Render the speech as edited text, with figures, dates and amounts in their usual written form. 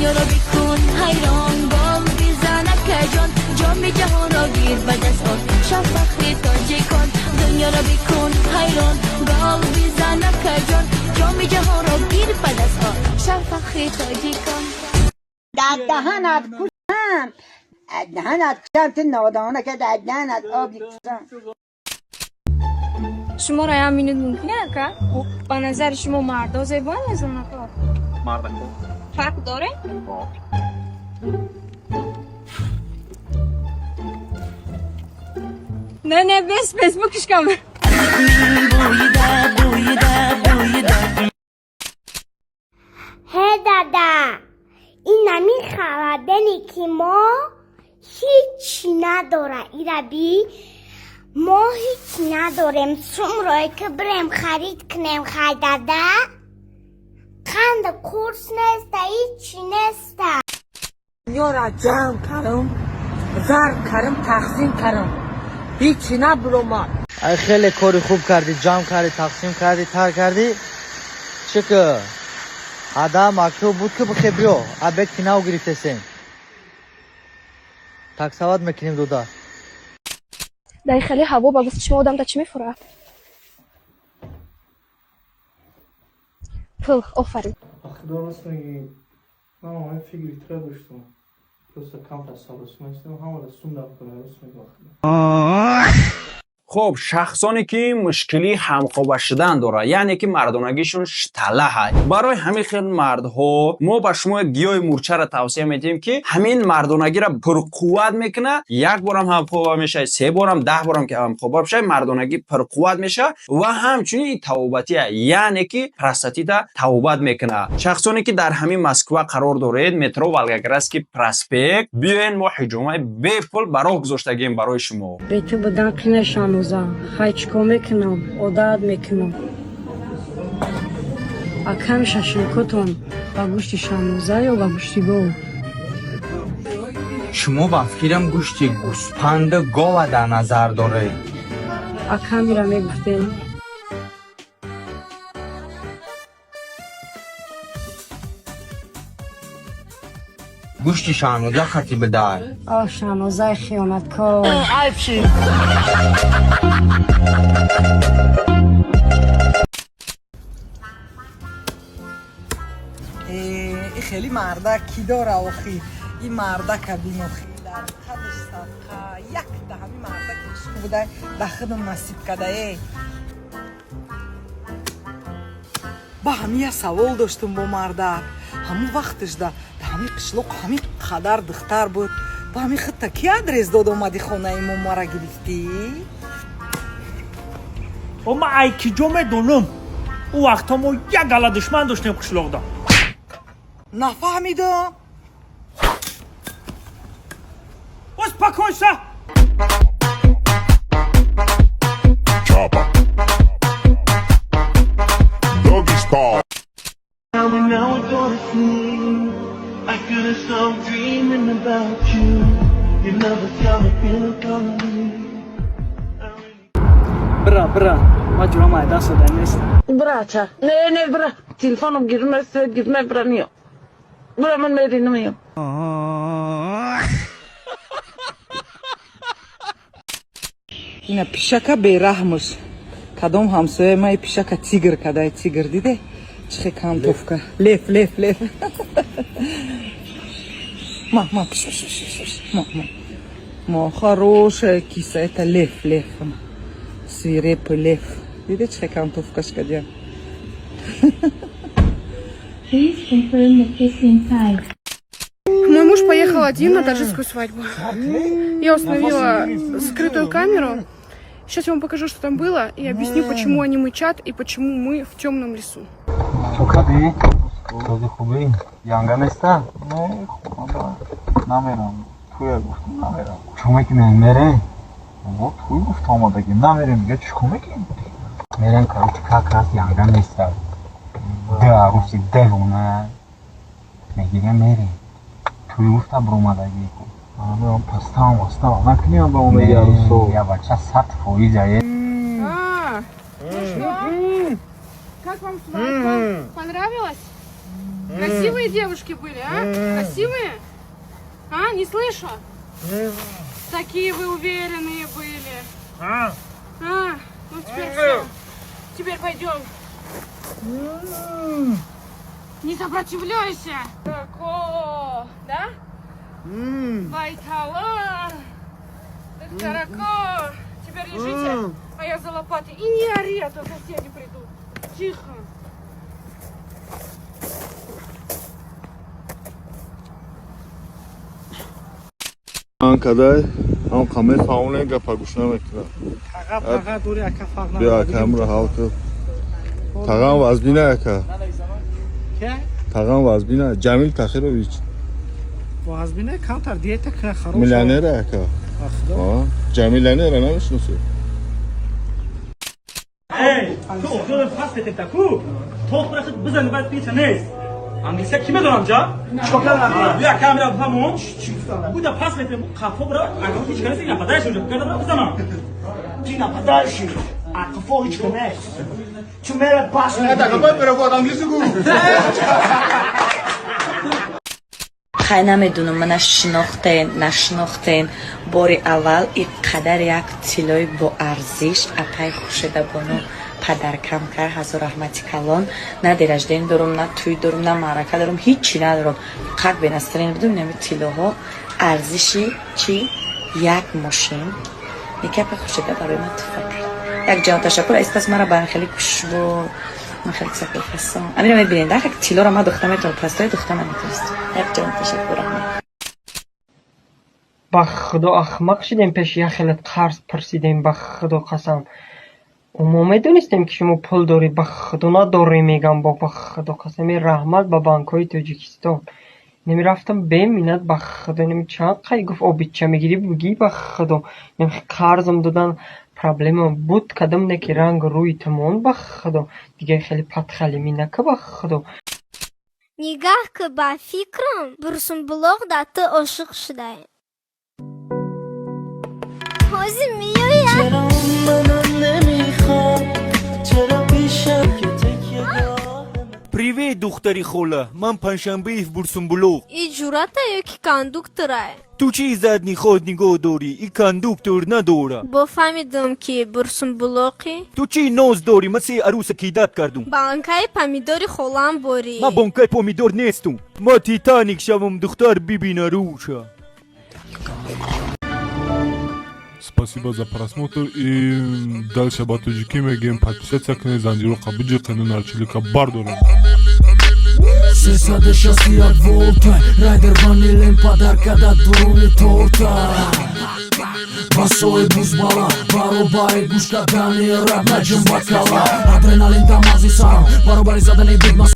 Дунёро бикун ҳайрон, гол бизан, акаҷон, ҷоми ҷаҳонро гир ба даст ор, шав фахри тоҷикон. Дунёро бикун ҳайрон, гол бизан, акаҷон, ҷоми ҷаҳонро гир ба даст ор, шав фахри тоҷикон. Дар даҳанат кусам, даҳанат кусам, ту нодона ки дар даҳанат об кусам. Шуморо як минут мумкин, ака? Ба назари шумо мардо зебоянд ё занако? Мардако. Фарқ доре? Не, не, бес, бес, букишкам. Bo'yida, bo'yida, bo'yida. Ҳе дада, ин ҳамин холодильники мо ҳичи надора. Ираби мо ҳеч надорем. Сумрое ки бирем харид кунем, хай дада, қанд курс неста, ҳичи неста. Дунёра ҷамъ кардам, зарб кардам, тақсим кардам, ҳичи набуромад. Ай, хеле кори хуб кардӣ, ҷамъ кардӣ, тақсим кардӣ, тар кардӣ. Чӣ ки ада мактуб буд ки бихе биё, обед ки нав гирифтесем. Таксовать мекунем дуда. Дар хеле ҳаво, ба гуфти шумо, одам да чӣ мефурад? Пул, офарин. Худо, рост мегӣ, ман ҳамин фикри тира доштам, просто камтар саросима истам, ҳамара сум дафтора, рост мегӯ. Хуб, шахсоне ки мушкилии ҳамхоба шудан дорад, яъне ки мардонагишон шталаҳай, барои ҳамин хел мардҳо мо ба шумо як гиёҳи мурчаро тавсия медиҳем, ки ҳамин мардонагиро пурқувват мекунад. Як борам ҳамхоба мешавад, се борам, 10 борам ки ҳамхоба бишавад, мардонагӣ пурқувват мешавад ва ҳамчунин тавобатия, яъне ки простатита тавобат мекунад. Шахсоне ки дар ҳамин Москва қарор доред, метро Волгоградский проспект, биёен, мо ҳиҷомаи бепул ба роҳ гузоштагием барои шумо. Бе ту будан қина, Шаноза. Хай, чӣ кор мекунам, одат мекунам. Акам, шашликотон ба гӯшти Шаноза ё ба гӯшти гов? Шумо ба фикрам гӯшти гӯспанду гова дар назар доред. Акамира мегуфтем. Гӯшти Шаҳноза хати бидай. О, Шанозаи хиёнаткор. Айб шид. Э, хеле мардак ки дора охи? Ин мардака бин охи, дар қадаш садқа якта ҳами мардаки ишқ буда, ба худам насиб када. Э, ба ҳами як савол доштум бо мардак. Ҳамун вақташ да ҳами қишлоқ ҳами қадар духтар буд, ба ҳами худта ки адрес дод, омади хонаи мо, мара гирифтӣ? О, ман ай киҷо медонам? Ӯ вақтҳо мо як гала душман доштем қишлоқда. Нафаҳмидам. Успокойся. Chopper. Doggy style. Now we go to sleep. I could have stop dreaming about you. Your love has got me feeling lonely. Бира, бира, ма ҷурам ай даст дода нест. Брача, не, не, бра, телефоном гирме, свет гирме, бра, миё. Бра, ман меринам, миё. Ина пишака бераҳмуш. Кадом ҳамсояи ман пишака тигр кадай, тигр диде? Чихе кантовка. Лев, лев, лев. Ма, ма, пш, пш, пш, пш, ма, ма. Ма, хорошая киса, это лев, лев. Свирепый лев. Диде, чихе кантовкаш кадя. Please confirm the kissing type. Мой муж поехал один на таджикскую свадьбу. Я установила скрытую камеру. Сейчас я вам покажу, что там было, и объясню, почему они мычат и почему мы в темном лесу. Чокади този хубӣ, янга неста? Не, хуб, намерам. Туя гуфтам, намерам. Чӣ мекунем, мерем? Мо туй гуфта омадагим, намерем, дига чӣ мекунем? Мерем, короче, как раз янга неста, ду аруси девона мегирем, мерем. Туй гуфта биромадагӣ. Пастам астам накунем ба умеди арусо. Я бача 100% ае. А, ну что? Как вам свадьба? Понравилось? Красивые девушки были, а? Красивые? А, не слышу? Такие вы уверенные были. А, ну теперь все. Теперь пойдем. Не сопротивляйся. Тако, да? Байтала. Тарако. Теперь лежите, а я за лопатой. И не ори, а то соседи придут. Тихо. Кадай ҳам қамаи фаъоле гапа гӯш намекунад. Таға дори, ака, фарқ. Биё, ака, ҳамро ҳал кун. Тағам вазбина, ака. Тағам вазбина, Ҷамил Тахирович. Вазбина, камтар диета кна, хароб. Миллионера, ака. Ҷамилянера намешиносӣ? Ту охирон пас таку тох бирахид бизани, баъд пича нест. Англисия ки медонам ҷа? Чикор кардам? Бия, камера фаҳмон. Буда пас метем, қафо бира, агар ҳеч кас нападаеш унҷа карда бира бизанам. Ти нападаеш, а қафо ҳеч кас нест. Чу мера пас метем. Перевод англиси гу. Хай, намедунам, мана шинохтен, нашинохтен. Бори аввал и қадар як тиллои боарзиш апай Хуршедабону падаркам кард. Ҳазор раҳмати калон. На день рождения дорум, на тӯй дорум, на маърака дорум, ҳичи надорум. Қак бенастрин будум. Инами тиллоҳо арзиши чи як мошин. Яке апай Хуршеда барои ман туҳфа кард. Як ҷаҳон ташаккур. Аз пас мара ба хеле хушбу, ман хеле сафедфасон амира мебинед. Як тиллоро ман духта метавонам, простой духта наметавонистам. Як ҷаҳон ташаккур, раҳмат. Ба худо, ахмақ шидем, пеши як хелат қарз пурсидем. Ба худо қасам, мо медонистем, ки шумо пул дорӣ. Ба худо, надорӣ, мегам. Бо ба худо қасам, раҳмат ба банкҳои Тоҷикистон. Неми рафтам беминнат, ба худо. Неми чанд қай гуфт, обича мегирӣ, бугӣ. Ба худо, неми қарзам додан проблема буд, кадам не ки рангу рӯи тумон. Ба худо, дигар хеле подхалимӣ нака, ба худо. Нигаҳ ки, ба фикрам, Бурсунбулоқ да ту ошиқ шудаем. Ҳозир меояд. Чаро манам намехоҳ, чаро пешам ки такя Привет, духтари хола, ман Паншанбеев Бурсунбулоқ. И ҷурата ё ки кондуктора? Ту чӣ задний ход нигоҳ дорӣ? И кондуктор надора. Бо фаҳмидам, ки Бурсунбулоқӣ. Ту чӣ ноз дорӣ? Ман се аруса кидать кардум. Банкаи помидори холам борӣ. Ман бонкаи помидор нестум. Ма Титаник шавам, духтар бибина рӯша. Спасибо за просмотр и дальше ба тоҷикӣ мегӯем: подписаться кунед, занҷироқа биҷиқену нарчилика бардорем. 361 волта райдер ванилен падарка да дуруни торта. Басои бузбала баробари гӯш кардани рап наҷим бакала. Адреналин дар мағзи сарам баробари задани бигма.